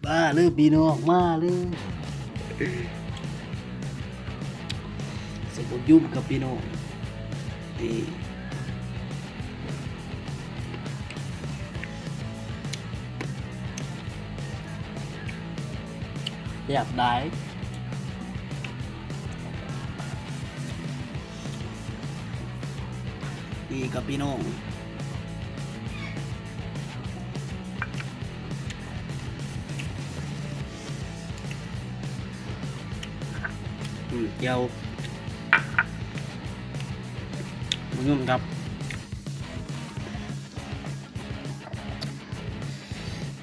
ມາເລີຍພີ່ນ້ອງ ມາເລີຍ ສົມບູນຢູ່ກັບພີ່ນ້ອງ ນີ້ ແຊບຫຼາຍ ນີ້ກັບພີ່ນ້ອງ ອືມ ແຈ່ວ ມາຫຍຸ້ມກັບ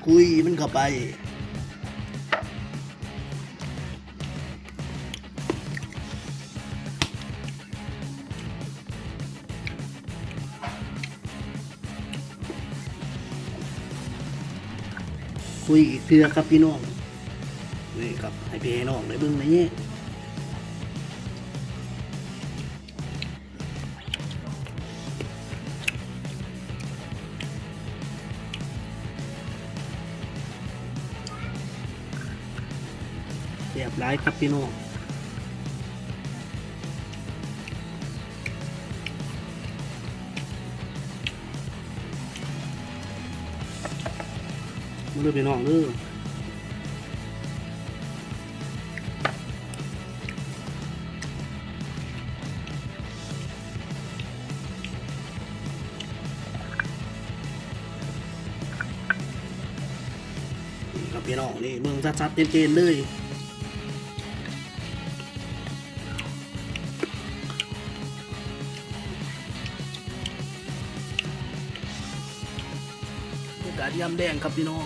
ຄຸຍມັນເຂົ້າໄປ ຄຸຍອີກເທື່ອກັບພີ່ນ້ອງ ນີ້ກັບ ໃຫ້ພີ່ໃຫ້ນ້ອງໄດ້ເບິ່ງໃນນີ້. ແຊບຫຼາຍຄັບພີ່ນ້ອງ ມາເດີພີ່ນ້ອງເດີ. ນີ້ຄັບພີ່ນ້ອງ ນີ້ເບິ່ງຊັດໆເຈນໆເລີຍ ບັນຍາກາດຍາມແລງຄັບພີ່ນ້ອງ.